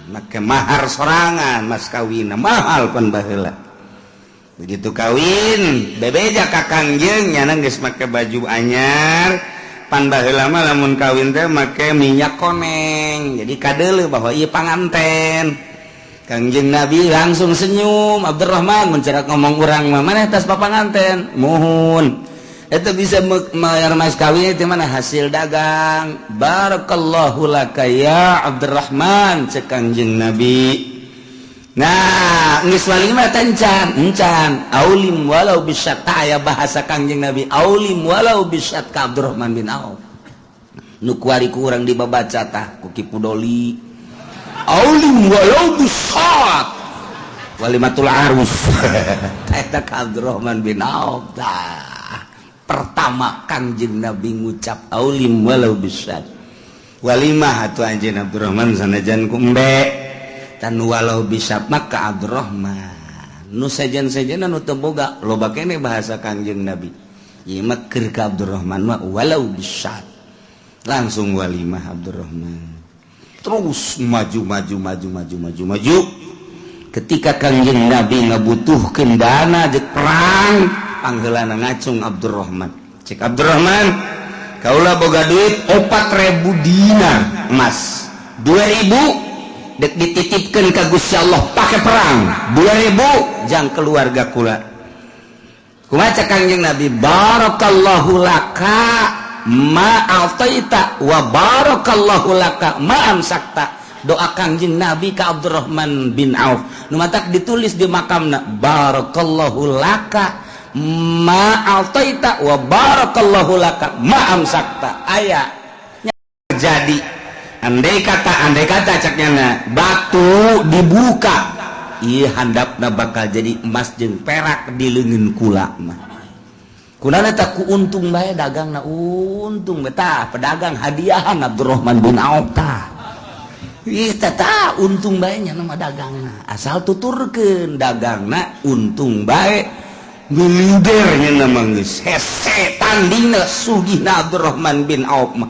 Make mahar sorangan, mas kawin mahal pan baheula. Begitu kawin, bebeja ka Kangjeng nyana geus make baju anyar. Pan baheula mah lamun kawin teh make minyak koneng. Jadi kadeuleu bahwa ieu panganten. Kangjeng Nabi langsung senyum, Abdurrahman mencerak ngomong urang mah maneh tas papanganten? Muhun. Itu bisa bayar mas kawin itu mana hasil dagang. Barakallahu laka ya Abdurrahman, cek Kangjeng Nabi. Nah, geus walimah teh encan, encan. Aulim walau bisyat, aya bahasa Kangjeng Nabi. Aulim walau bisyat ka Abdurrahman bin Auf. Nu kuari ku urang dibabaca tah ku Ki Pudoli. Aulim walau bisyat. Walimatul arus. Eta ka Abdurrahman bin Auf tah. Pertama Kangjeng Nabi ngucap aulim walau bisyat. Walimah atuh anjeun Abdurrahman sanajan ku embe. Tan walau bisa maka Abdurrahman nu sejen-sejenan nu teu boga loba kene bahasa Kangjeng Nabi. Ieu mah keur ka Abdurrahman mah walau bisyat. Langsung walimah Abdurrahman. Terus maju maju maju maju maju maju. Ketika Kangjeng Nabi ngabutuhkeun dana jeung perang, pangheulana ngacung Abdurrahman. Cek Abdurrahman, kaula boga duit 4.000 dinar emas. 2.000 dek dititipkeun ka Gusti Allah pake perang. 2.000 jang keluarga kula. Kumaha cek Kangjeng Nabi? Barakallahu laka ma a'taita wa barakallahu laka ma amsakta. Doa Kangjeng Nabi ka Abdurrahman bin Auf. Nu matak ditulis di makamna barakallahu laka ma a'taita wa barakallahu laka ma amsakta. Aya jadi andai kata caknya batu dibuka ieu handapna bakal jadi emas jeung perak di leungeun kula mah. Kunana tah ku untung bae dagangna untung bae tah pedagang hadiahan Abdurrahman bin Auf tah. Ih tah untung bae nya mah dagangna asal tuturkeun dagangna untung bae. Miliudernya nama geus hese tandingna sugihna Abdurrahman bin Auf mah.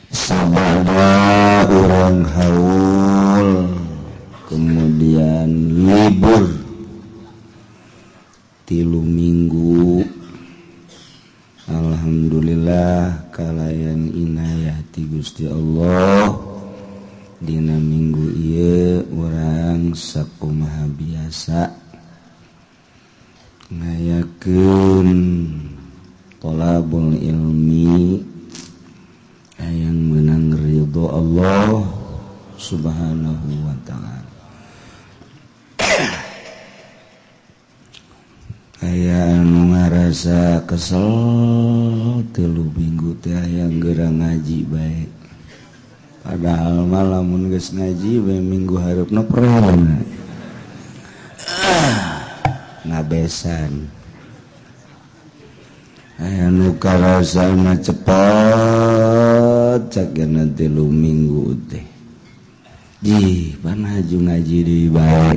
Sabada urang haul kemudian libur 3 minggu. Alhamdulillah kalayan inayah ti Gusti Allah dina minggu ieu urang sakumaha biasa ngayakeun thalabul ilmi hayang meunang ridho Allah Subhanahu wa ta'ala. Aya anu ngarasa kesel 3 minggu teh hayang geura ngaji bae. Padahal mah lamun geus ngaji bae minggu hareupna prena. Ngabesan. Aya nu karasa mah cepet cagena 3 minggu teh. Jih, pan haju ngaji deui bae.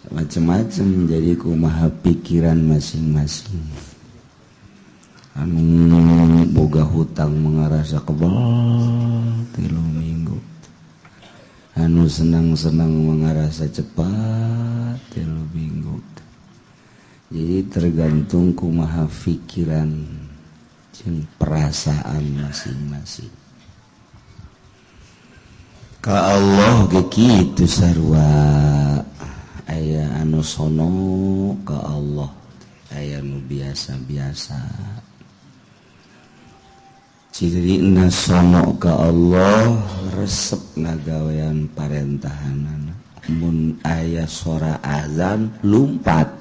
Macem-macem jadi kumaha pikiran masing-masing. Anu boga hutang mengarasa kebel 3 minggu. Anu senang-senang mengarasa cepat 3 minggu. Jadi tergantung kumaha pikiran jeung perasaan masing-masing. Ka Allah ge kitu sarua. Aya anu sono ka Allah, aya nu biasa-biasa. Cirina sono ka Allah resep ngagawean parentahanana. Mun aya sora azan lumpat.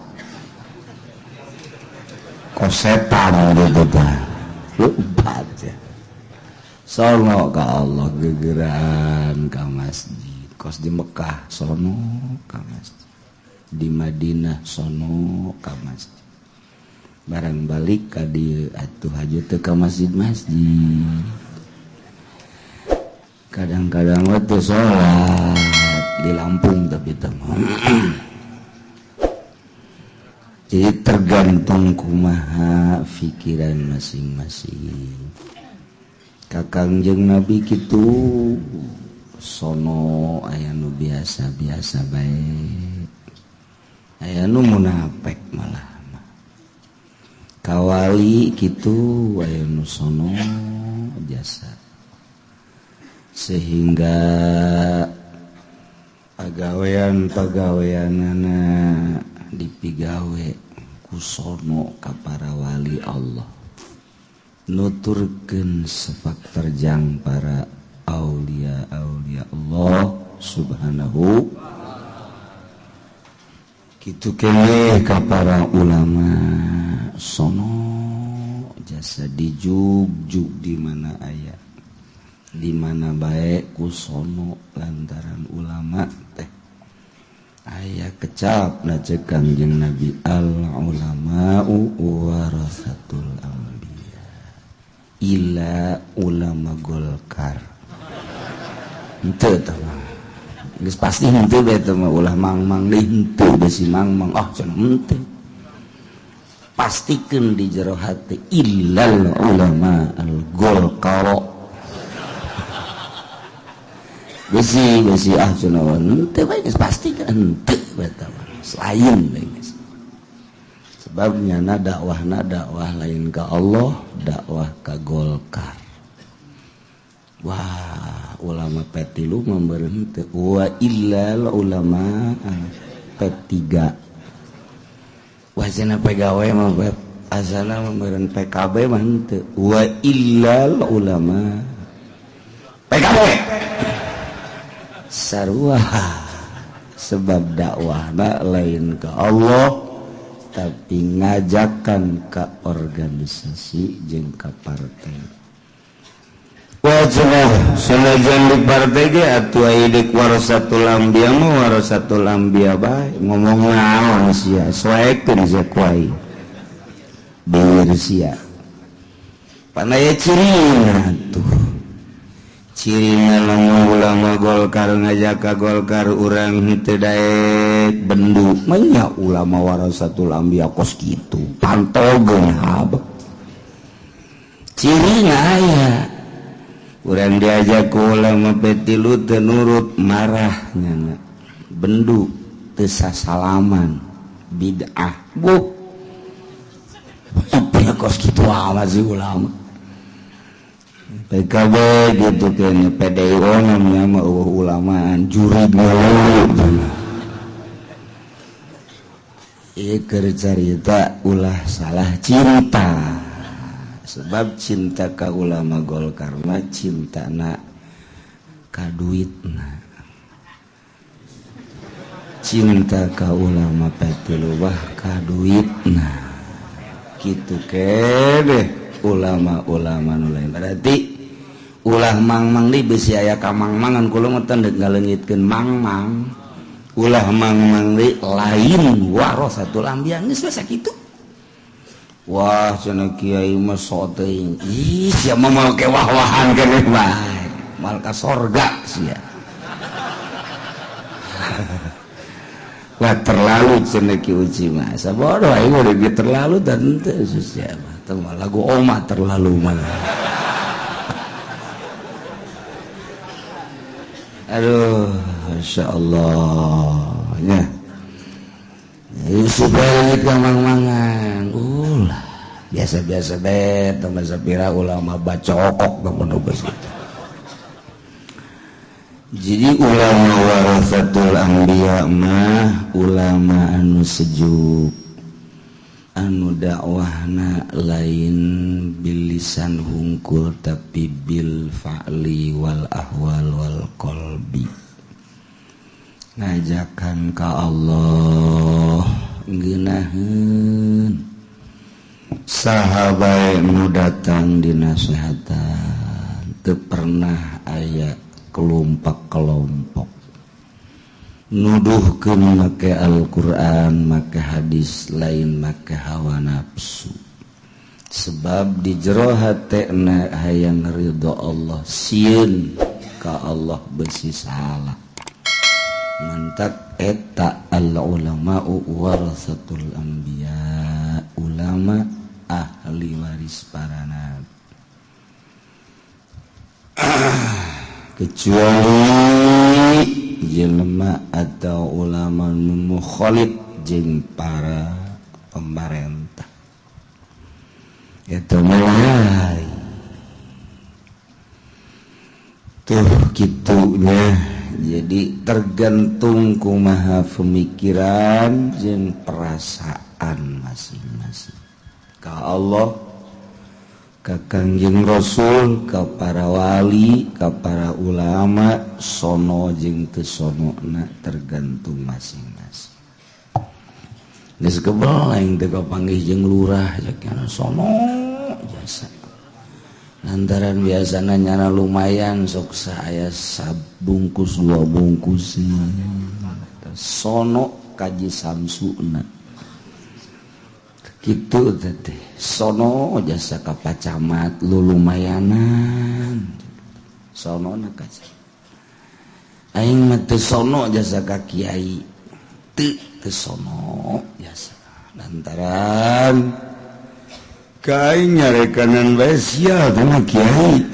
Kosetan gitu tah. Lumpat ya. Sono ka Allah gegeran ka masjid. Kos di Mekah sono ka masjid. Di Madinah sono ka masjid. Barang balik ka dieu atuh haju teu ka masjid-masjid. Kadang-kadang mah teu salat di Lampung tapi teh mah. Jadi tergantung kumaha pikiran masing-masing. Ka Kangjeng Nabi kitu sono, aya nu biasa-biasa bae, aya nu munafik malah. Ka wali kitu, aya nu sono jasa, sehingga pagawean pagaweanana dipigawe ku sono ka para wali Allah, nuturkeun sepak terjang para aulia aulia Allah subhanahu. Kitu keneh ka para ulama sono jasa, dijugjug di mana aya, di mana bae ku sono, lantaran ulama teh aya kecap na cek Kangjeng Nabi, al ulama'u warasatul anbiya illa ulama Golkar. Henteu tah mah geus pasti henteu bae teh mah, ulah mang-mang deui, henteu besi mang-mang, ah cenah henteu. Pastikeun di jero hati illal ulama al Golkar. Besi besi, ah cenah henteu bae, geus pasti kan henteu bae tah mah, lain bae geus. Sebabnya na dakwahna dakwah lain ka Allah, dakwah ka Golkar. Wah, ulama P3 mah henteu, wa illal ulama P3. Wah cenah PGW mah asana meureun PKB mah henteu, wa illal ulama PKB. Sarua, sebab dakwahna lain ke Allah tapi ngajakan ke organisasi jeung ka partai. Wajah senajan di partai ge atuh aya deuk warasatul anbiya mah warasatul anbiya bae, ngomong naon sia, soekeun sia ku aing beueur sia. Pan aya cirina tuh, cirina lamun ulama Golkar ngajak ka Golkar, urang henteu daek bendu mah nya. Ulama warasatul anbiya kos kitu pantogeun habek. Cirina aya urang diajak ku ulama P3 teu nurut, marah nyana, bendu, teu sasalaman, bid'ah. Buh, apa kos kitu amat sih ulama PKB gitu kan. PDIO namanya mah eueuh ulamaan jurig melulu. Ieu keur carita ulah salah cinta, sebab cinta ka ulama Golkar mah cintana ka duitna, cinta ka ulama P3 bah ka duitna. Kitu kene ulama-ulama nu lain. Berarti ulah mang-mang di besi aya ka mang-mangan, kula mah teu ngaleungitkeun mang-mang. Ulah mang-mang di lain warasatul anbiya, geus we sakitu. Wah cenah kiai mah sok teuing, ih sia mah moal ke wah-wahan keneh bae, moal ka sorga sia. Wah terlalu cenah Ki Uci mah, sabodoh aing udah terlalu dan teu sia mah teu mah lagu oma terlalu mah. Aduh, insyaallah nya supaya ka mang-mangan ulah biasa-biasa bae teman sapira ulama bacokok teman geus gitu. Jadi ulama warasatul anbiya mah ulama anu sejuk, anu dakwahna lain bilisan hungkul tapi bil fa'li wal ahwal wal qalbi, ngajakan ka Allah ngeunaheun. Saha bae nu datang dinasehatan teu pernah aya kelompok-kelompok, nuduhkeun make Al-Qur'an, make hadis, lain make hawa nafsu. Sebab di jero hatena hayang ridho Allah, sieun ka Allah besi salah. Mantak eta al ulama'u warasatul anbiya, ulama ahli waris para nabi. Kecuali jelema atau ulama nu mukhalif jeung para pemerintah. Eta mulai tuh kitunya. Jadi tergantung kumaha pemikiran jeung perasaan masing-masing. Ka Allah, ka Kangjeng Rasul, ka para wali, ka para ulama, sono jeung teu sonona tergantung masing-masing. Geus kebel aing teh kapanggih jeung lurah cek sono jasa. Lantaran biasana nyana lumayan sok saya sabungkus dua bungkus sono kaji samsuna kitu teh sono jasa ka pacamat lu lumayanan sono na kaji aing mah teu sono jasa ka kiai teu teu sono jasa lantaran kain nyarekanan bae sia teh kiai.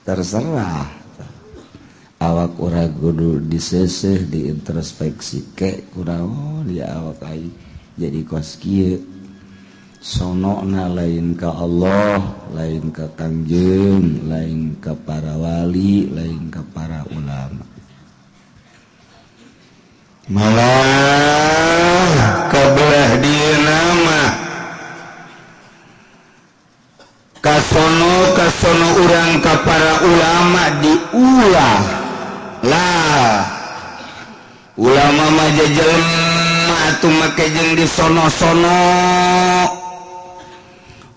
Terserah awak urang kudu diseseh diintrospeksi ke kunaon dia awak aing jadi kos kieu sonona lain ka Allah, lain ka Kangjeng, lain ka para wali, lain ka para ulama. Malah kabelah dia nama kasono kasono urang ka para ulama diulah lah ulama mah jelema atuh make jeung di sono-sono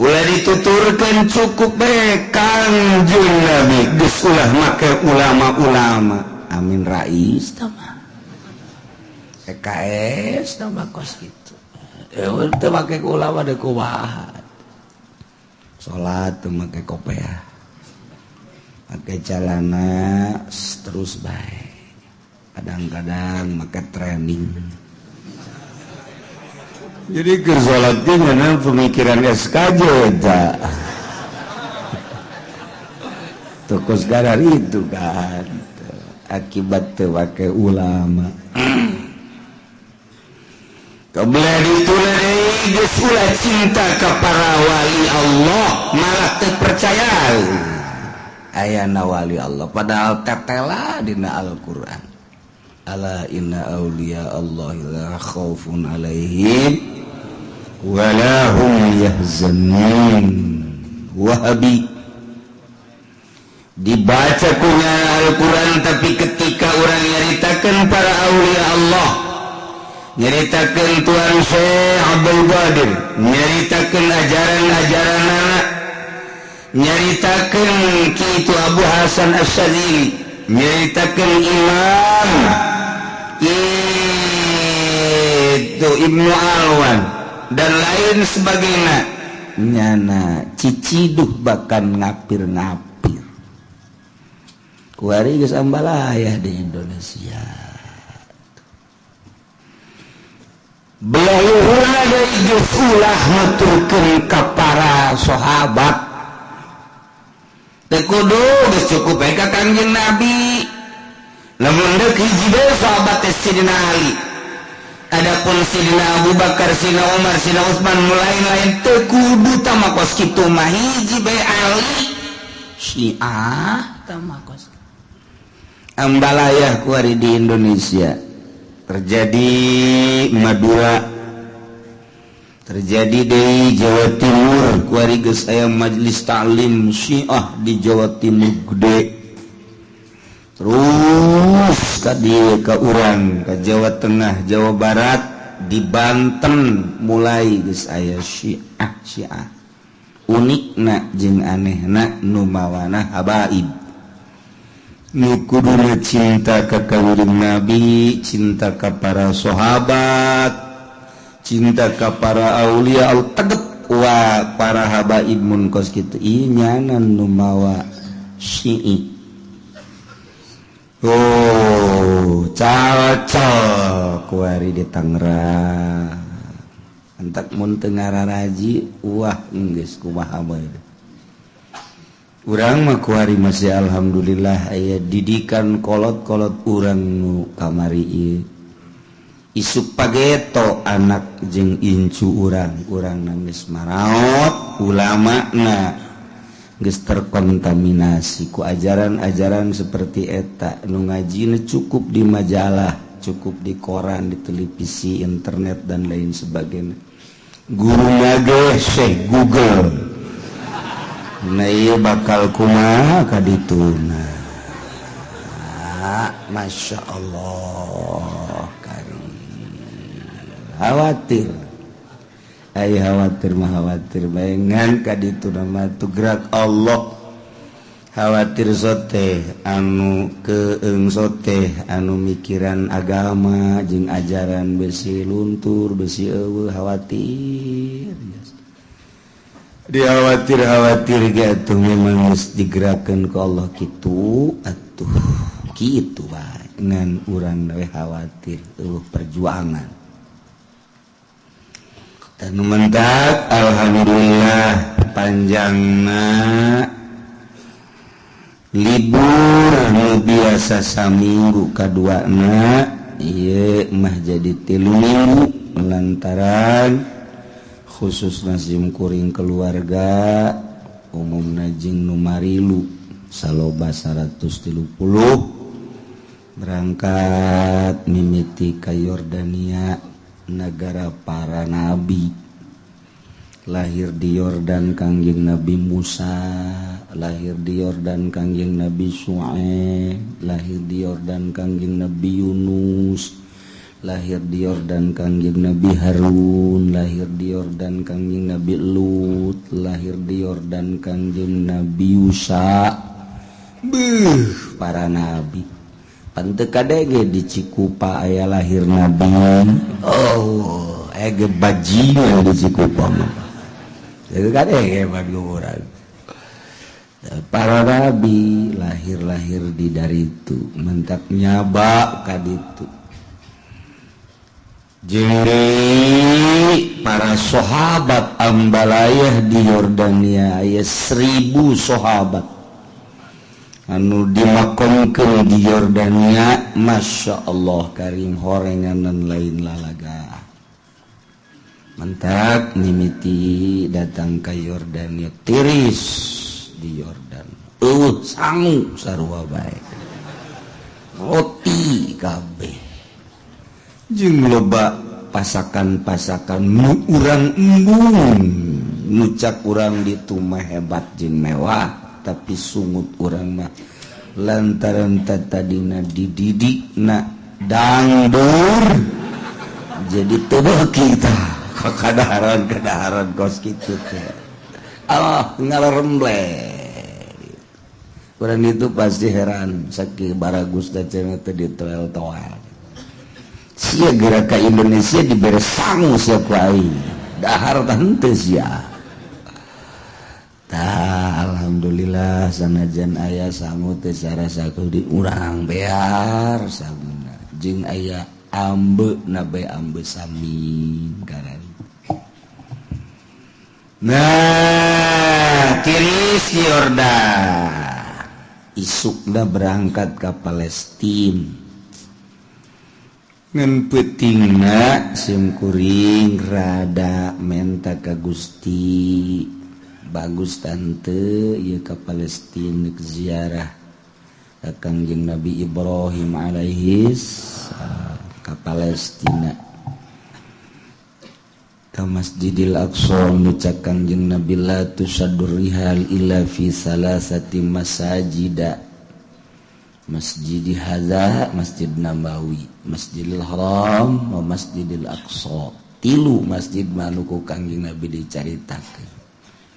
ulah dituturkeun cukup bae Kangjeng Nabi geus ulah make ulama-ulama. Amin Rais tah mah PKS tambah kos gitu. Teu make ulama deui kumaha. Salat teu make kopiah. Make celana terus bae. Kadang-kadang make training. Jadi keur salat ge ngeunah pemikiran SKJ eta. Tokos kadar itu kan. Akibat teu make ulama. Kebelah itu geus ulah cinta ka para wali Allah malah teu percaya ayana wali Allah padahal tetela dina Al-Qur'an. Ala inna auliya Allah la khaufun alaihim wa la hum yahzanun. Wahabi dibaca kunya Al-Qur'an tapi ketika orang nyaritakeun para aulia Allah, nyaritakeun Tuan Syekh Abdul Qadir, nyaritakeun ajaran-ajaran anak, nyaritakeun Ki Abu Hasan Asy-Syadzili, nyaritakeun Imam itu Ibnu Alwan dan lain sebagainya. Nyana ciciduh bahkan ngapir-ngapir. Kuari geus ambalayah di Indonesia. Belah dari geus ulah nuturkeun ka para sahabat. Teu kudu geus cukup bae ka Kangjeng Nabi. Lamun deuk hiji deui sahabat teh Sidina Ali. Adapun Sidina Abu Bakar, Sidina Umar, Sidina Utsman nu lain-lain teu kudu tah kos kitu mah hiji bae Ali. Syiah tah kos. Ambalayah kuari di Indonesia. Terjadi Madura, terjadi di Jawa Timur, kuari geus aya majelis taklim Syiah di Jawa Timur gede. Terus ka dieu ka urang ka Jawa Tengah, Jawa Barat, di Banten mulai geus aya Syiah Syiah. Unikna jeung anehna nu mawana habaib. Nu kuduna cinta ka Kangjeng Nabi, cinta ka para sahabat, cinta ka para aulia, al tegep wa para habaib mun kos kitu ieu nyanan nu mawa Syi'i. Oh, cocok kuari di Tangerang. Entak mun teu ngararaji, wah geus kumaha bae. Urang mah kuari masih alhamdulillah aya didikan kolot-kolot urang nu kamari ieu. Isuk pageto anak jeung incu urang, urang geus maraot ulama na geus terkontaminasi ku ajaran-ajaran seperti eta nu ngajina cukup di majalah, cukup di koran, di televisi, internet dan lain sebagainya. Guru ge Syekh Google. Nah ieu bakal kumaha ka dituna. Masya Allah karim. Khawatir. Ay khawatir mah khawatir baengan ka ditu mah gerak Allah. Khawatir sote anu keeng sote anu mikiran agama jeung ajaran besi luntur besi eueuh khawatir. Dikhawatir-khawatir ge atuh memang geus digerakkeun ku Allah kitu atuh kitu bae ngan urang we khawatir eueuh perjuangan. Tanu mentak alhamdulillah panjangna libur nu biasa saminggu kaduana ieu mah jadi 3 minggu lantaran khusus sim kuring keluarga umumna jeung nu marilu saloba 130 berangkat mimiti ka Yordania, negara para nabi. Lahir di Yordan Kangjeng Nabi Musa, lahir di Yordan Kangjeng Nabi Syuaib, lahir di Yordan Kangjeng Nabi Yunus, lahir di Yordan Kangjeng Nabi Harun, lahir di Yordan Kangjeng Nabi Lut, lahir di Yordan Kangjeng Nabi Yusa. Beuh, para nabi. Pan teu kadege di Cikupa aya lahir nabi. Oh, ege bajingan di Cikupa mah. Teu kadege urang. Para nabi lahir-lahir di daritu, mentak nyaba ka ditu. Jadi para sahabat ambalayah di Yordania aya 1000 sahabat anu dimakomkeun di Yordania. Masya Allah karim horenganan lain lalaga. Mentak mimiti datang ke Yordania tiris di Yordan. Sangu sarua bae. Roti kabeh. Jeung loba pasakan-pasakan nu urang embung, nu cak urang ditu mah hebat jeung mewah, tapi sungut urang mah lantaran tadina dididikna dangdur jadi teu beuki tah kadaharan kos kitu teh. Allah ngalaremble. Urang itu pasti heran sakieu baragus da cenah teh ditoel-toel. Sia gerak ka Indonesia dibere sangu sia ku aing. Dahar tah henteu sia. Tah alhamdulillah sanajan aya sangu teh sarasa di urang bear sanguna jeung aya ambe na bae ambe sami karari. Nah, tiris Yordan. Isukna berangkat ka Palestina. Ngan peutingna sim kuring rada menta ka Gusti. Bagus tante ieu ka Palestina ziarah ka Kangjeng Nabi Ibrahim alaihis ka Palestina. Ka Masjidil Aqsa nu cak Kangjeng Nabi la tusaddur rihal illa fi salasati masajida. Masjid hadza, Masjid Nabawi, Masjidil Haram, wa Masjidil Aqsa. Tilu masjid manu ku Kangjeng Nabi dicaritakeun.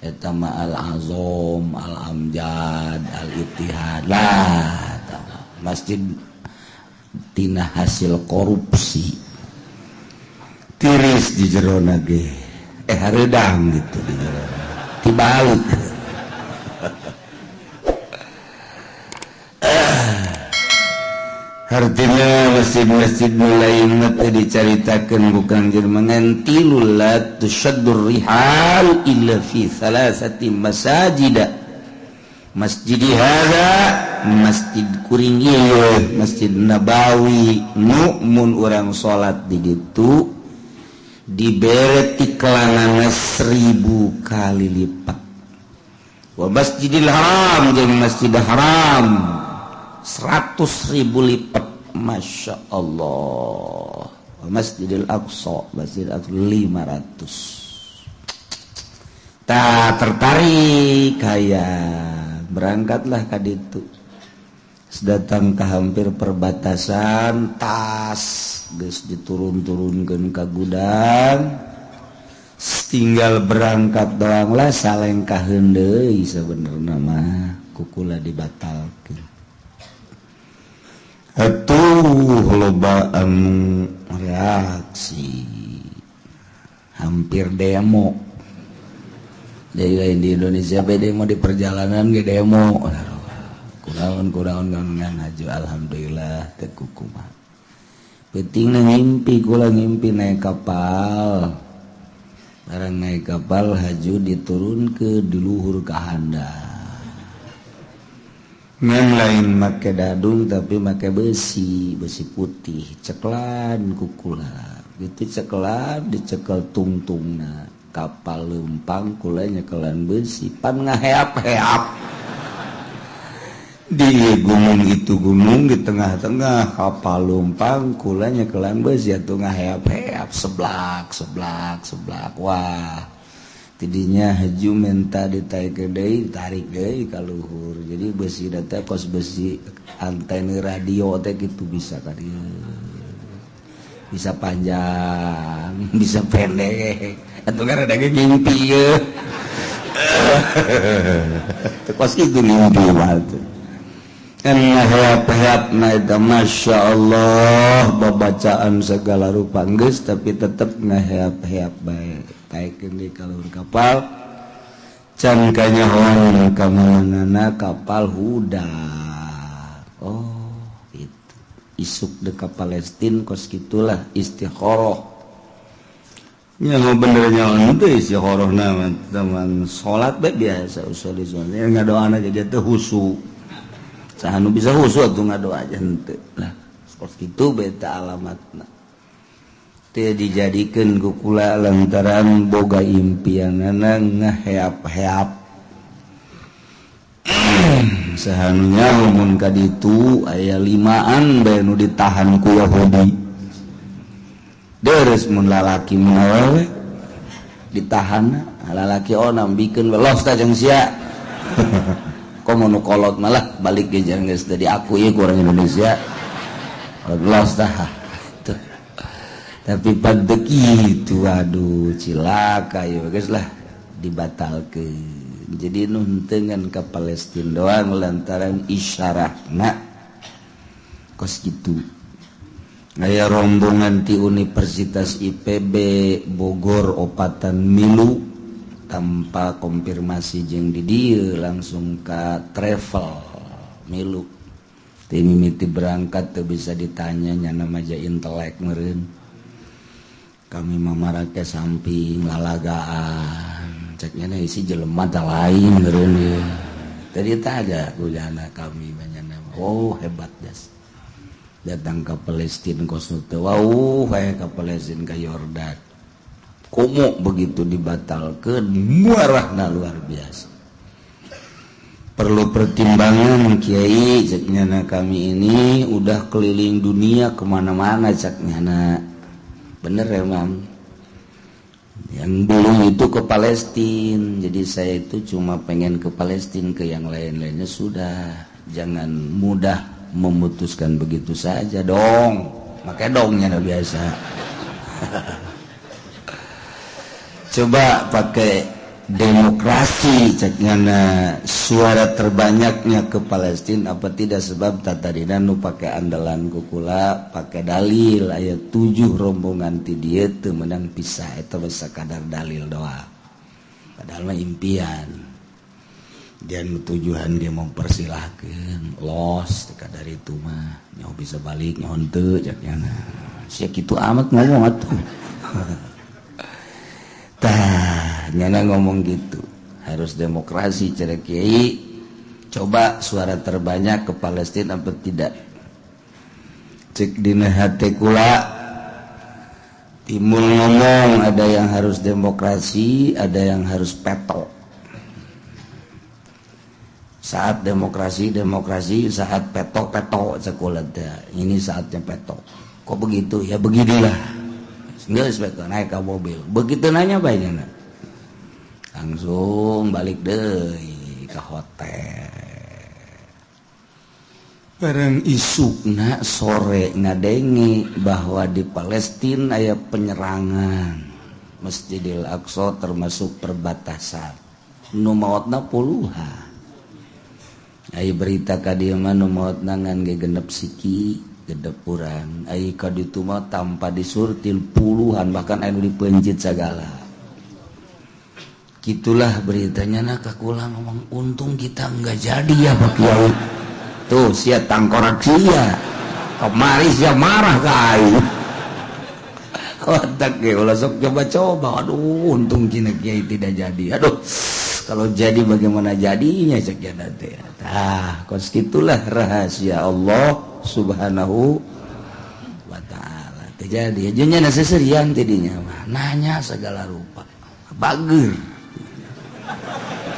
Eta mah Al-Azam, Al-Amjad, Al-Ittihad. Lah, masjid tina hasil korupsi. Tiris di jerona ge. Hareudang gitu di jerona. Tibalik. Artinya masjid-masjid lain teh dicaritakeun ku Kangjeng ngan tilu, la tusyaddur rihal illa fi thalathati masajida, masjid hadza, masjid kuring ieu, Masjid Nabawi, nu mun urang salat di ditu dibere tiklanana 1000 kali lipat, wa Masjidil Haram jeung Masjid Haram 100.000 lipat, Masya Allah, Masjidil Aqsa, Masjid Aqsa 500. Tak tertarik kayak berangkatlah ka ditu. Datang ke hampir perbatasan, tas geus diturun-turunkeun ka gudang, tinggal berangkat doang lah, salengkaheun deui sebenarnya mah ku kula dibatalkeun. Atuh loba anu reaksi, hampir demo. Jadi lain di Indonesia be demo, di perjalanan ge demo. Kunaon kunaon ngan haju, alhamdulillah teu kukumaha. Penting ngimpi, kula ngimpi naik kapal. Barang naik kapal haju diturun ke di luhur ka handap. Ngan lain make dadung tapi make besi, besi putih, ceklan ku kula. Gitu ceklan dicekel tungtungna. Kapal lempang kula nyekelan besi pan ngaheap-heap. Di gunung itu gunung di tengah-tengah kapal lumpang kula nyekelan besi atuh ngaheap-heap seblak seblak seblak. Wah, tidinya haju minta ditarik deui, tarik deui ka luhur. Jadi besi teh kos besi antena radio teh gitu, bisa ka dieu, bisa panjang bisa pendek atuh kan ada ge ngimpi ye kos kitu ngimpi mah tuh kan ngaheap-heap. Na eta Masya Allah, babacaan segala rupa geus tapi tetep ngaheap-heap bae. Taikeun deui ka luhur kapal, can kanyahoan ka manana kapal hudah. Oh itu isuk de ka Palestin kos kitulah istikharah nya, bener nya teu istikharah na teman salat bae biasa usul usul ngadoana jadi teu husu. Saha nu bisa husu atuh ngadoa aja henteu lah kos kitu beta alamatna teu dijadikeun ku kula lantaran boga impianana ngaheap-heap. Saha nu nyaho mun ka ditu aya limaan bae nu ditahan ku Yahudi. Deres mun lalaki mun awewe ditahan, lalaki onam bikeun welos ta jeung sia. Komo nu kolot malah balik ge jeung geus teu diakui ku urang Indonesia. Los tah. Tapi pada itu aduh cilaka ya geus lah dibatalkeun. Jadi nuntengan ke Palestina doang lantaran isyarahna kos kitu. Aya rombongan ti Universitas IPB Bogor opatan milu tanpa konfirmasi jeung di dieu langsung ka travel milu. Ti mimiti berangkat teu bisa ditanya, nyana mah intelek meureun. Kami mamarake samping lalagaan ceknya isi jelema tah lain meureun ieu. Tadi tah aja kujana kami banyana. Oh hebat jas. Datang ke Palestina kos teu wauh aya ka Palestina ka Yordan. Komo begitu dibatalkeun muarahna luar biasa. Perlu pertimbangan kiai ceknya, kami ini udah keliling dunia kemana-mana ceknya. Bener emang yang belum itu ke Palestina. Jadi saya itu cuma pengen ke Palestina, ke yang lain-lainnya sudah. Jangan mudah memutuskan begitu saja dong. Makanya dongnya udah biasa. Coba pakai demokrasi ceknya, suara terbanyaknya ke Palestina apa tidak, sebab tatadina nu pakai andalan kukula pakai dalil ayat 7 rombongan ti dieu teu meunang pisah, eta sakadar dalil doa padahal mah impian. Dia tujuan dia mempersilahkan los teka dari itu mah nyaho bisa balik nyaho henteu cak nyana sia kitu amat ngomong atuh. Tah nyana ngomong gitu harus demokrasi cara kiai, coba suara terbanyak ke Palestina apa tidak. Cek dina hate kula timbul ngomong ada yang harus demokrasi, ada yang harus petok. Saat demokrasi, demokrasi, saat petok, petok sekolah teh. Ini saatnya petok. Kok begitu? Ya beginilah. Geus petok naik ke mobil. Begitu nanya bae nya. Langsung balik deui ke hotel. Bareng isukna sore ngadenge bahwa di Palestina aya penyerangan Masjidil Aqsa termasuk perbatasan. Nu maotna puluhan. Ai berita ka dieu mah nu maotna ngan ge genep siki gedep urang. Ai ka ditu mah tanpa disurtil puluhan bahkan anu dipencit sagala. Gitulah beritanya. Nah ka kula ngomong untung kita enggak jadi ya Pak Kiai. Tuh sia tangkorak sia. Kemari sia marah ka aing. Otak ge ulah sok coba-coba. Aduh untung kina kiai tidak jadi. Aduh kalau jadi bagaimana jadinya cek ya teh. Tah, kos gitulah rahasia Allah Subhanahu wa taala. Teu jadi jeung nya seserian tidinya mah nanya segala rupa. Bager.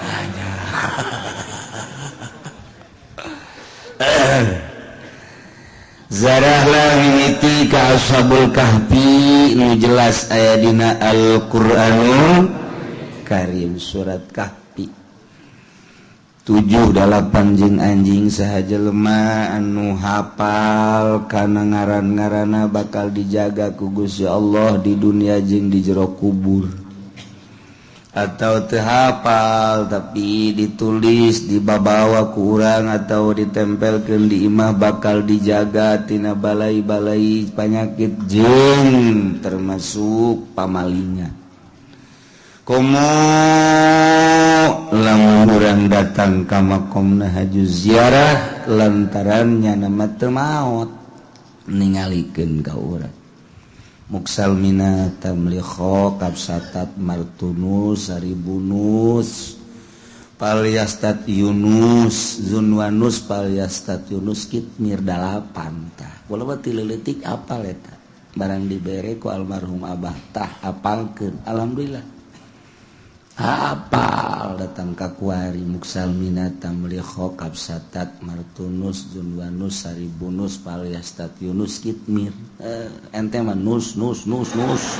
Nanya. Zarahlah mimiti ka Ashabul Kahfi nu jelas aya dina Al-Qur'anul Karim surat Kahfi 7 8 jeung anjing saha jelema anu hafal kana ngaran-ngaranna bakal dijaga ku Gusti Allah di dunia jeung di jero kubur. Atau teu hafal tapi ditulis dibabawa ku urang atau ditempelkeun di imah bakal dijaga tina balai-balai panyakit jeung termasuk pamalingan. Komo lamun urang datang ka makomna haju ziarah lantaran nyana mah teu maot ningalikeun ka urang. Muksalmina tamlikho kapsatat martunus saribunus palyastat Yunus zunwanus palyastat Yunus kitmir dalapan tah. Kula mah ti leutik apal eta. Barang dibere ku almarhum abah tah apalkeun alhamdulillah. Apal datang ka kuari muksalmina tamlikho kapsatat martunus zunwanus saribunus palyastat Yunus kitmir. Ente mah nus nus nus nus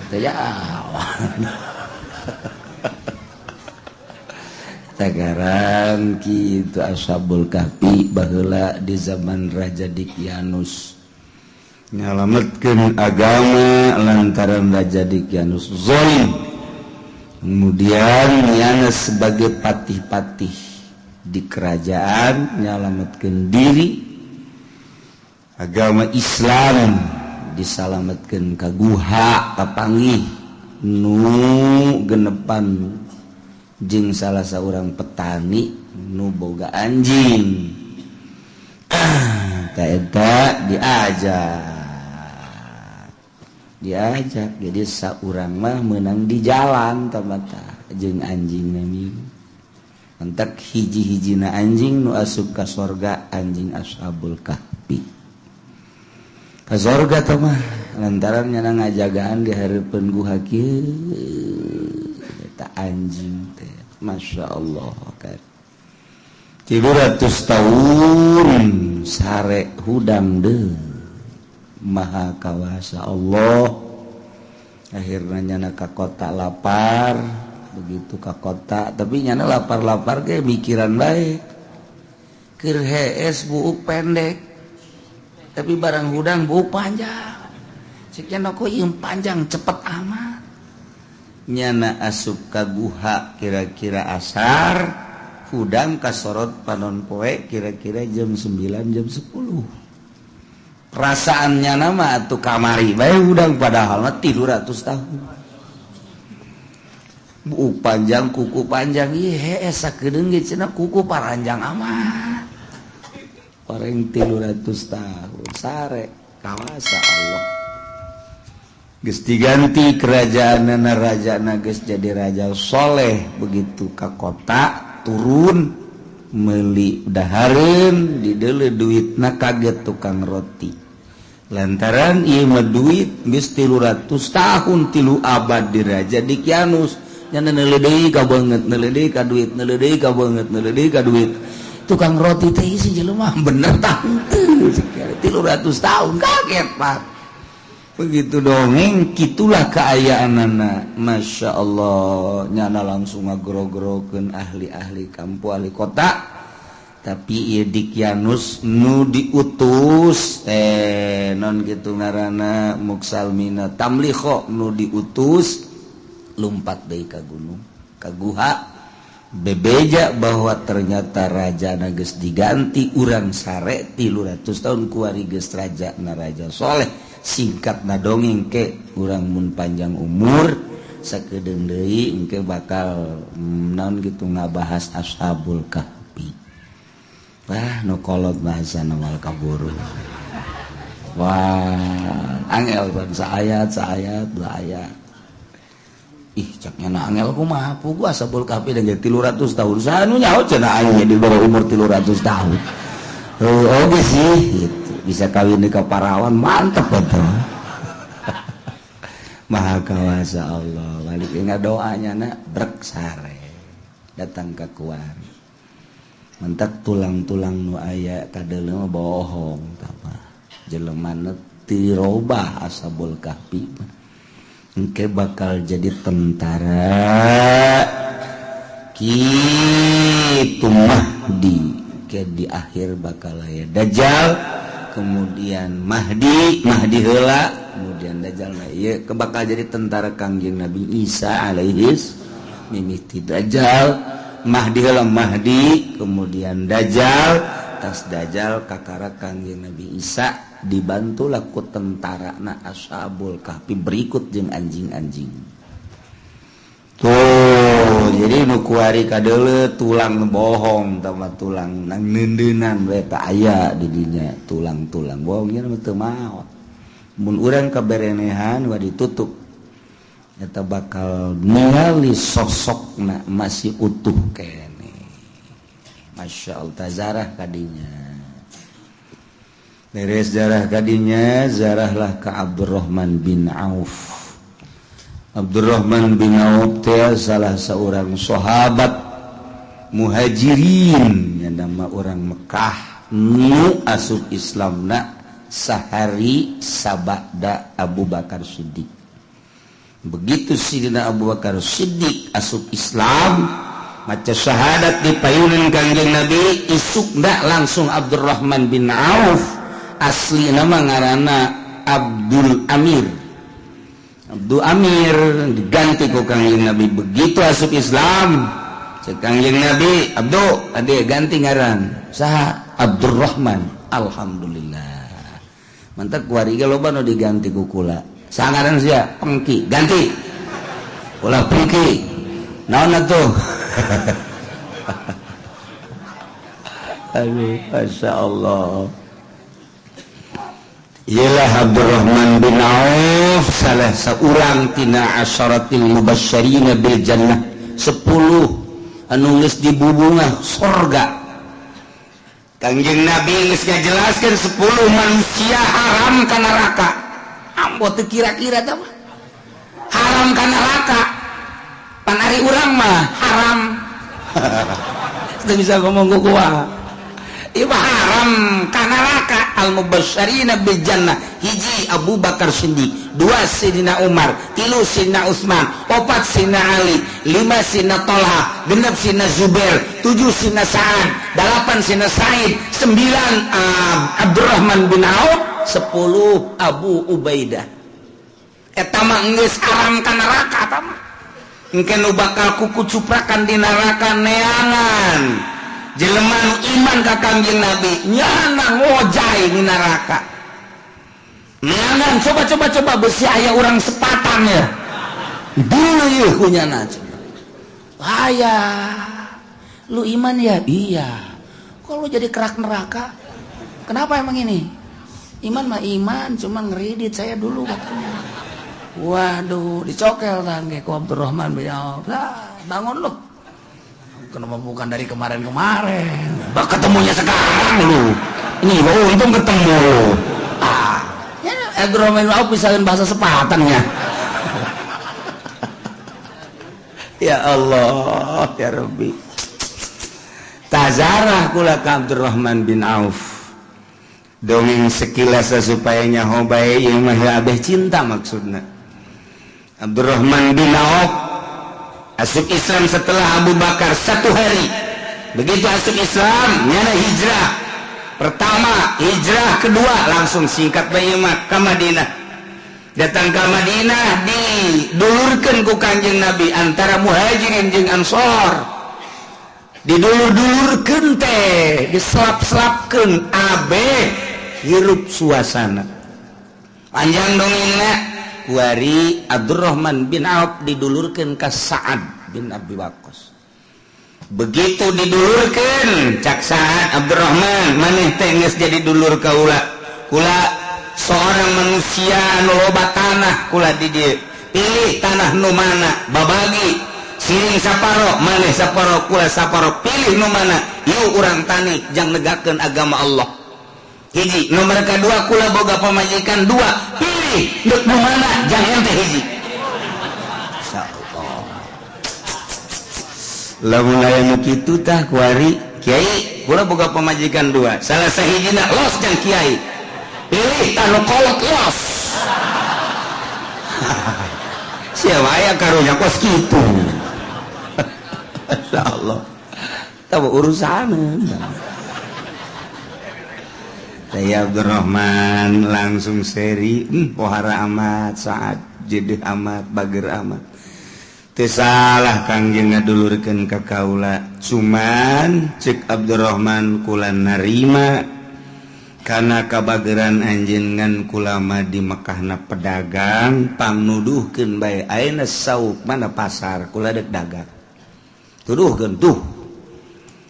teh ya. Tagaran kitu Ashabul Kahfi baheula di zaman Raja Dikyanus nyalametkeun agama lantaran Raja Dikyanus zalim. Kemudian nyana sebagai patih-patih di kerajaan nyalametkeun diri agama Islam disalametkeun ka guha kapanggih nu genepan jeung salah saurang petani nu boga anjing. Ta eta diajak jadi saurang mah menang di jalan tamata jeung anjing nami entek hiji-hijina anjing nu asup ka sorga anjing Ashabul Kahfi ka sorga teh mah lantaran nyana ngajagaan di hareupeun guha kieu eta anjing teh Masya Allah kan 300 tahun sare hudang deui Maha kawasa Allah. Akhirnya nyana ka kota lapar, begitu ka kota tapi nyana lapar-lapar ge mikiran bae. Keur hees buuk pendek tapi barang hudang buuk panjang. Cek nyana kok ieu panjang cepet amat. Nyana asup ka guha kira-kira asar, hudang kasorot panon poe kira-kira jam 9 jam 10. Perasaannya nama atuh kamari bae hudang padahal mah 300 tahun. Buuk panjang kuku panjang ieu hees sakedeung ge cenah kuku paranjang amat. Orang 300 tahun sare kawasa Allah. Geus diganti kerajaanna rajana geus jadi raja soleh begitu ka kota turun meuli dahareun dideuleu duitna kaget tukang roti. Lantaran ieu mah duit geus 300 tahun 3 abad di raja Dikianus nya neuleuh deui ka beungeut neuleuh deui ka duit neuleuh deui ka beungeut neuleuh deui ka duit. Tukang roti teh isi jelema bener tah henteu 300 tahun kaget Pak. Begitu dongeng kitulah kaayaanana. Masya Allah nyana langsung ngagro-grokeun ahli-ahli kampung ahli kota. Tapi ieu Dikianus nu diutus non kitu ngaranna Muksalmina Tamliho nu diutus lumpat deui ka gunung ka guha bebeja bahwa ternyata raja na geus diganti urang sare 300 tahun kuari geus raja na raja soleh. Singkat na dongeng ke urang mun panjang umur sakedeung deui engke bakal naon kitu ngabahas Ashabul Kahfi. Wah nu kolot bahasana wal kaburu. Wah angel ban saayat saayat dua ayat. Ih caknya na angel kumaha puguh Ashabul Kahfi dan jadi 300 tahun sanu nyaho cenah aing di bawah umur 300 tahun. Oh oke sih gitu. Bisa kawin di kaparawan mantep betul. Maha kawasa Allah. Balik ingat doanya nak brek sare datang ke kuari. Mentak tulang-tulang nu aya kadeuleu mah bohong tah mah. Jelema tirobah Ashabul Kahfi mah. Engke bakal jadi tentara kitu Mahdi ke di akhir bakal aya Dajjal kemudian Mahdi Mahdi heula kemudian Dajjal nah ieu bakal jadi tentara Kangjeng Nabi Isa alaihis mimiti Dajjal Mahdi heula Mahdi kemudian Dajjal tas Dajjal kakara Kangjeng Nabi Isa dibantulah ku tentara na Ashabul Kahfi berikut jeung anjing-anjing. Tuh, jadi nu kuari kadeuleu tulang bohong tama tulang nang neundeunan we tah aya di dinya tulang-tulang bohong nya mah teu maot. Mun urang kaberenehan wa ditutup eta bakal ningali sosokna masih utuh keneh. Masya Allah tazarah kadinya. Beres zarah kadinya, zarahlah ke Abdurrahman bin Auf. Abdurrahman bin Auf teh salah seorang sahabat muhajirin yang nama orang Mekah nu asup Islamna sahari sabada Abu Bakar Siddiq. Begitu Sidina Abu Bakar Siddiq asup Islam, maca syahadat di payunan Kangjeng Nabi, isukna langsung Abdurrahman bin Auf. Asli nama ngaranna Abdul Amir. Abdul Amir diganti ku Kangjeng Nabi begitu asup Islam. Cek Kangjeng Nabi, Abdul, ade ganti ngaran. Saha? Abdurrahman. Alhamdulillah. Mantap kuari ge loba nu diganti ku kula. Saha ngaran sia? Pengki, ganti. Ulah Pengki. Naon atuh? Aduh, Masya Allah. Ialah Abdurrahman bin Auf salah seorang tina asyaratil mubasysyirina bil jannah 10 anu geus dibubungah sorga. Kangjeng Nabi geus ngajelaskeun 10 manusia haram ka neraka. Ambo teu kira-kira tah mah. Haram ka neraka. Pan ari urang mah haram. Teu bisa ngomong ku kumaha. Ieu haram ka neraka. Al-mubasysyirina bil jannah hiji Abu Bakar Siddiq, 2 Sidina Umar, 3 Sidina Utsman, 4 Sidina Ali, 5 Sidina Talha, 6 Sidina Zubair, 7 Sidina Sa'ad, 8 Sidina Sa'id, 9 Abdurrahman bin Auf, 10 Abu Ubaidah. Eta mah geus haram ka neraka eta mah. Engke nu bakal kukucuprakan di neraka neangan jelema nu iman ka Kangjeng Nabi nyana ngojay di neraka. Neangan coba-coba coba besi aya urang sepatan ya. Dulu ieu ku nyana. Bahaya. Lu iman ya? Iya. Kok lu jadi kerak neraka? Kenapa emang ini? Iman mah iman, cuma ngeridit saya dulu katanya. Waduh, dicokel tangge ku Abdurrahman bin Auf. Lah, bangun lu. Kenapa bukan dari kemarin-kemarin? Bah ketemunya sekarang lu. Ini gua untung ketemu lu. Ah, ya Abdurrahman bin Auf bisa bahasa sepatannya. Ya Allah, ya Rabbi. Tazarah kula ka Abdurrahman bin Auf. Dongeng sekilas supaya nyaho bae ieu mah abeh cinta maksudna. Abdurrahman bin Auf asup Islam setelah Abu Bakar 1 hari. Begitu asup Islam, nyana hijrah. Pertama, hijrah kedua langsung singkat bae mah ka Madinah. Datang ke Madinah didulurkeun ku Kanjeng Nabi antara Muhajirin jeung Ansor. Didulur-dulurkeun teh, diselap-selapkeun abeh hirup suasana. Panjang dongengna kuari Abdurrahman bin Auf didulurkeun ka Sa'ad bin Abi Waqqas. Begitu didulurkeun cak Sa'ad, Abdurrahman maneh teh geus jadi dulur kaula. Kula seorang manusia anu loba tanah kula di dieu. Pilih tanah nu mana, babagi siring saparo, maneh saparo, kula saparo, pilih nu mana. Yuk urang tani jang negakeun agama Allah. Hiji, nomor kedua kula boga pamajikan 2, pilih nu mana jang ente hiji. Insyaallah. Lamun aya nu kitu tah kuari, kiai kula boga pamajikan 2, salah sahijina los jang kiai. Pilih tanu kolot los. Siapa aya karunya kos kitu. Insyaallah. Tahu urusan. Saya Abdurrahman langsung seri, pohara amat, saat jedeh amat, bager amat. Teu salah Kangjeng ngadulurkeun ka kaula. Cuman cek Abdurrahman kula narima kana kabageran anjeun ngan kula mah di Mekahna pedagang pangnuduhkeun bae ayeuna sauk mana pasar kula dek dagang. Tuduhkeun tuh.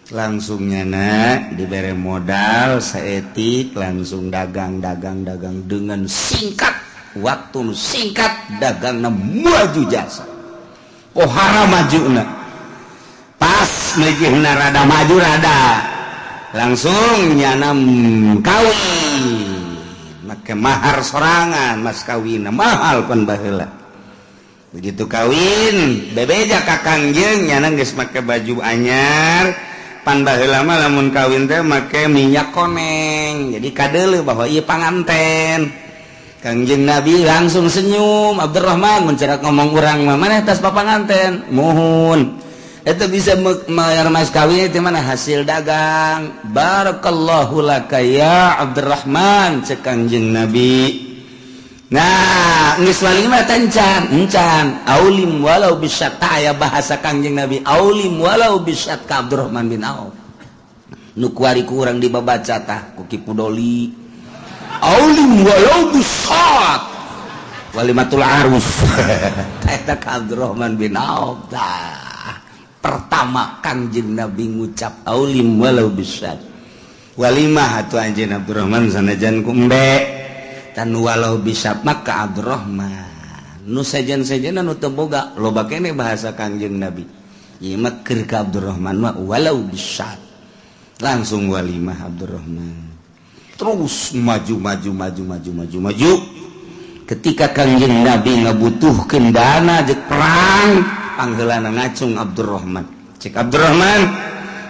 Langsung nyana dibere modal saetik langsung dagang dagang dagang dengan singkat waktu singkat dagangna maju jasa. Pohara majuna pas mejihna rada maju rada langsung nyana kawin make mahar sorangan mas kawinna mahal pan baheula. Begitu kawin bebeja ka Kangjeng nyana geus make baju anyar. Pan baheula mah lamun kawin teh make minyak koneng jadi kadeuleu bahwa ieu panganten. Kangjeng Nabi langsung senyum, Abdurrahman mencerak ngomong urang mah maneh tas papanganten muhun eta bisa mayar mas kawin teh mana hasil dagang. Barakallahu laka ya Abdurrahman cek Kangjeng Nabi. Nah geus walimah encan encan aulim walau bisyat aya bahasa Kangjeng Nabi aulim walau bisyat ka Abdurrahman bin Auf nu kuari ku urang dibabaca tah ku Ki Pudoli aulim walau bisyat walimatul arus eta ka Abdurrahman bin Auf tah pertama Kangjeng Nabi ngucap aulim walau bisyat walimah atuh anjeun Abdurrahman sanajan ku embe tan walau bisa maka Abdurrahman nu sejen-sejen nu teu boga loba kene bahasa Kangjeng Nabi ieu mah keur ka Abdurrahman mah walau bisa langsung walimah Abdurrahman terus maju maju maju maju maju maju ketika Kangjeng Nabi ngabutuhkeun dana jeung perang panggeulana ngacung Abdurrahman cek Abdurrahman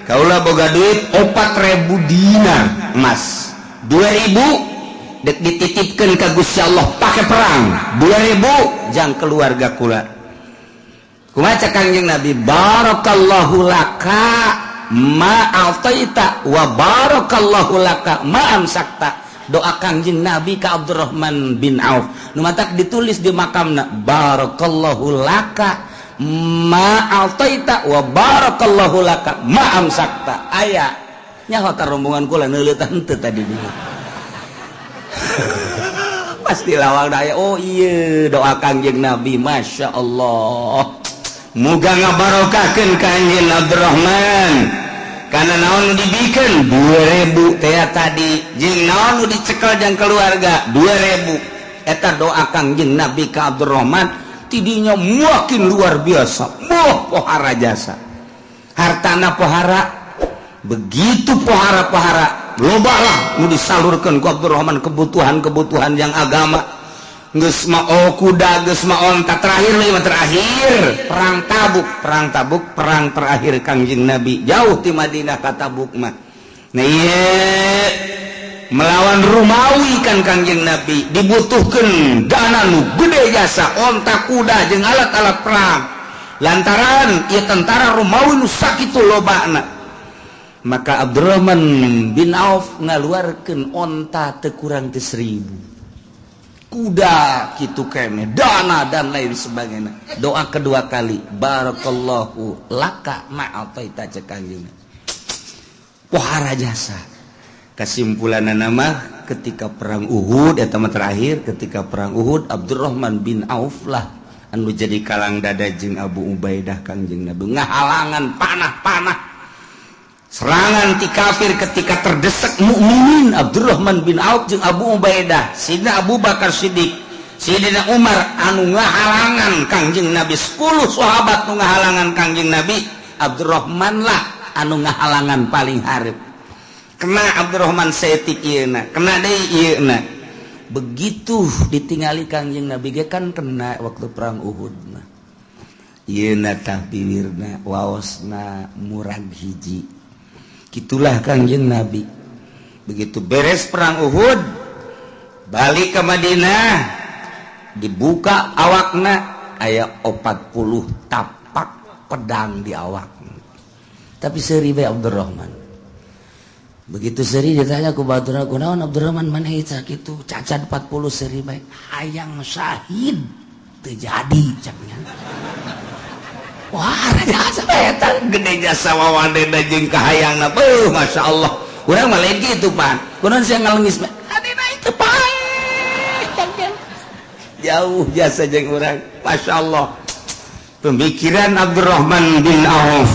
kaula boga duit 4.000 dinar emas 2.000 dek dititipkan ke Gusti Allah pakai perang 2.000 jang keluarga kula. Kumaha Kangjeng Nabi barakallahu laka ma a'taita wa barakallahu laka ma amsakta. Doa Kangjeng Nabi ka Abdurrahman bin Auf nu matak ditulis di makamna barakallahu laka ma a'taita wa barakallahu laka ma amsakta. Aya nyaho ka rombongan kula neuleutan teu tadi dieu. Pasti lawang daya. Oh iya doa Kangjeng Nabi Masya Allah Muga ngabarokahkeun ka anjeun Abdurrahman. Karena naon nu dibikeun 2000 teh tadi, jeung naon nu dicekel jang keluarga 2000. Eta doa Kangjeng Nabi ka Abdurrahman tidinya makin luar biasa. Moh pohara jasa. Hartana pohara, begitu pohara-pohara loba lah nu disalurkeun ku Abdurrahman kebutuhan-kebutuhan yang agama. Geus mao kuda, geus mao onta, terakhir lima terakhir perang Tabuk, perang Tabuk, perang terakhir Kangjeng Nabi jauh ti Madinah ka Tabuk mah. Nah, ieu melawan Romawi kan Kangjeng Nabi dibutuhkan dana nu gede jasa, onta, kuda jeung alat-alat perang, lantaran ieu tentara Romawi nu sakitu lobana. Maka Abdurrahman bin Auf ngaluarkeun onta teu kurang ti 1000, kuda kitu kene, dana dan lain sebagainya. Doa kedua kali, barakallahu laka ma ataita, cek Kangjeng, pohara jasa. Kesimpulan nama, ketika perang Uhud eta mah terakhir, ketika perang Uhud Abdurrahman bin Auf lah anu jadi kalang dada jeung Abu Ubaidah Kangjeng Nabi, ngahalangan panah-panah serangan ti kafir. Ketika terdesak mukminin, Abdurrahman bin Auf jeung Abu Ubaidah, Sidina Abu Bakar Siddiq, Sidina Umar anu ngahalangan Kangjeng Nabi, 10 sahabat nu ngahalangan Kangjeng Nabi, Abdurrahman lah anu ngahalangan paling hareup. Kena Abdurrahman saeutik ieu, kena deui ieu. Begitu ditingali Kangjeng Nabi ge kan kena waktu perang Uhud mah, ieu tah bibirna waosna murag hiji gitulah Kangjeng Nabi. Begitu beres perang Uhud balik ke Madinah, dibuka awakna aya 40 tapak pedang di awak, tapi seuri bae Abdurrahman. Begitu seuri ditanya ku batur, "Kunaon Abdurrahman, maneh kitu cacat 40, seuri bae?" "Hayang syahid teu jadi," caknya. Wah, jasa eta gede jasa, wawadena jeung kahayangna, beuh, masyaallah. Urang mah lain kitu pan. Kunaon sia ngalengis? Adina itu paeh. Jauh jasa jeung urang. Masyaallah. Pemikiran Abdurrahman bin Auf.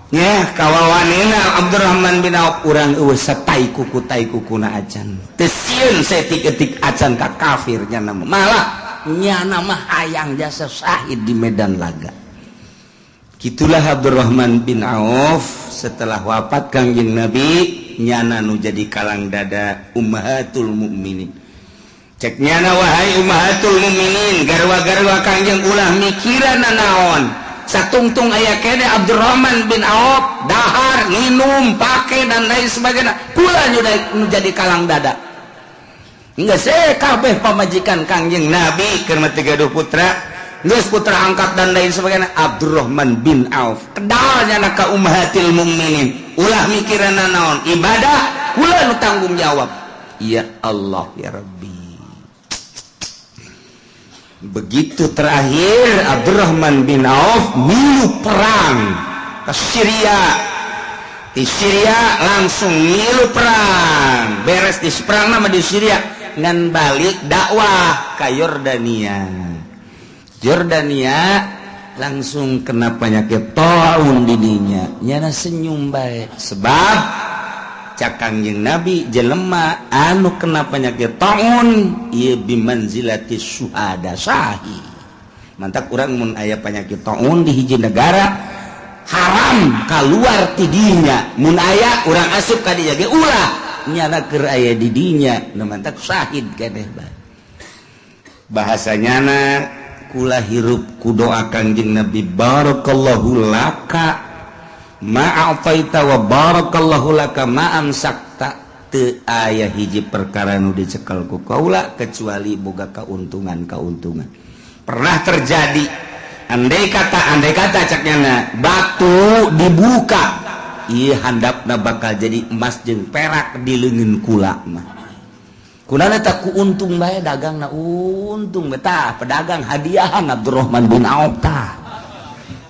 Ya, kawawanina Abdurrahman bin Auf, urang eueuh satai kuku tai kukuna acan. Teu sieun saeutik-eutik acan ka kafir nyana. Malah nyana mah hayang jasa syahid di medan laga. Gitulah Abdurrahman bin Auf. Setelah wafat Kangjeng Nabi, nyana nu jadi kalang dada ummahatul mukminin. Cek nyana, "Wahai ummahatul mukminin, garwa-garwa Kangjeng ulah mikiran naon, satungtung aya kene Abdurrahman bin Auf, dahar, minum, pake dan lain sebagainya, kula nu jadi kalang dada." Enggak sih kabeh pamajikan Kangjeng Nabi keur mah gaduh putra, geus putra angkat dan lain sebagainya, Abdurrahman bin Auf kedalnya ka ummahatil mukminin, ulah mikiran naon, ibadah kula nu tanggung jawab. Ya Allah ya Rabbi. Begitu terakhir Abdurrahman bin Auf milu perang ke Syria, di Syria langsung milu perang, beres di perang nama di Syria ngan balik dakwah ke Yordania. Jordania langsung kena penyakit taun didinya, nyana senyum baik, sebab cak Kangjeng Nabi, jelema anu kena penyakit taun ieu bimanzilati syuhada, syahid. Mantak urang mun aya penyakit taun di hiji negara haram keluar tidinya, mun aya urang asup ka dinya ge ulah, nyana keur aya di dinya nu mantak syahid keneh bae. Bahasa nyana, kula hirup ku doa Kangjeng Nabi, barakallahu laka ma a'taita wa barakallahu laka ma amsakta. Teu aya hiji perkara nu dicekel ku kaula kecuali boga keuntungan-keuntungan. Pernah terjadi, andai kata cak nyana, batu dibuka ieu handapna bakal jadi emas jeung perak di leungeun kula mah. Kunana tak ku untung bae dagangna, untung betah pedagang hadiahan Abdurrahman bin Auf tah.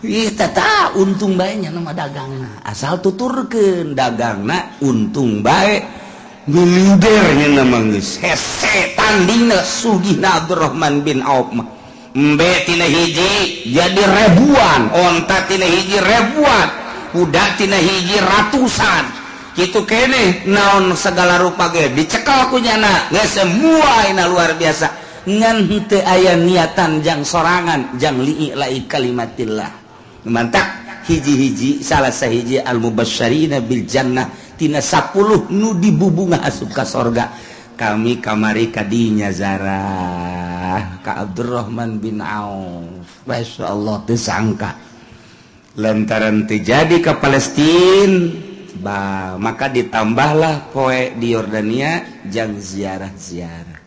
Ih, tah untung bae nya nama dagangna, asal tuturkeun dagangna untung bae, miliudernya nama geus hese tandingna sugihna Abdurrahman bin Auf mah. Embe tina hiji jadi ribuan, onta tina hiji ribuan, kuda tina hiji ratusan. Gitu kene naon segala rupa ge dicekal ku nyana geus semua ina luar biasa. Ngan henteu aya niatan jang sorangan, jang li'i'lai kalimatillah. Mantak hiji-hiji salah sahiji al mubasysyirina bil jannah tina 10 nu dibubunga asup ka sorga. Kami kamari kadinya zarah ka Abdurrahman bin Auf. Masya Allah, teu sangka lantaran terjadi ke Palestina bah, maka ditambahlah poe di Yordania jang ziarah-ziarah.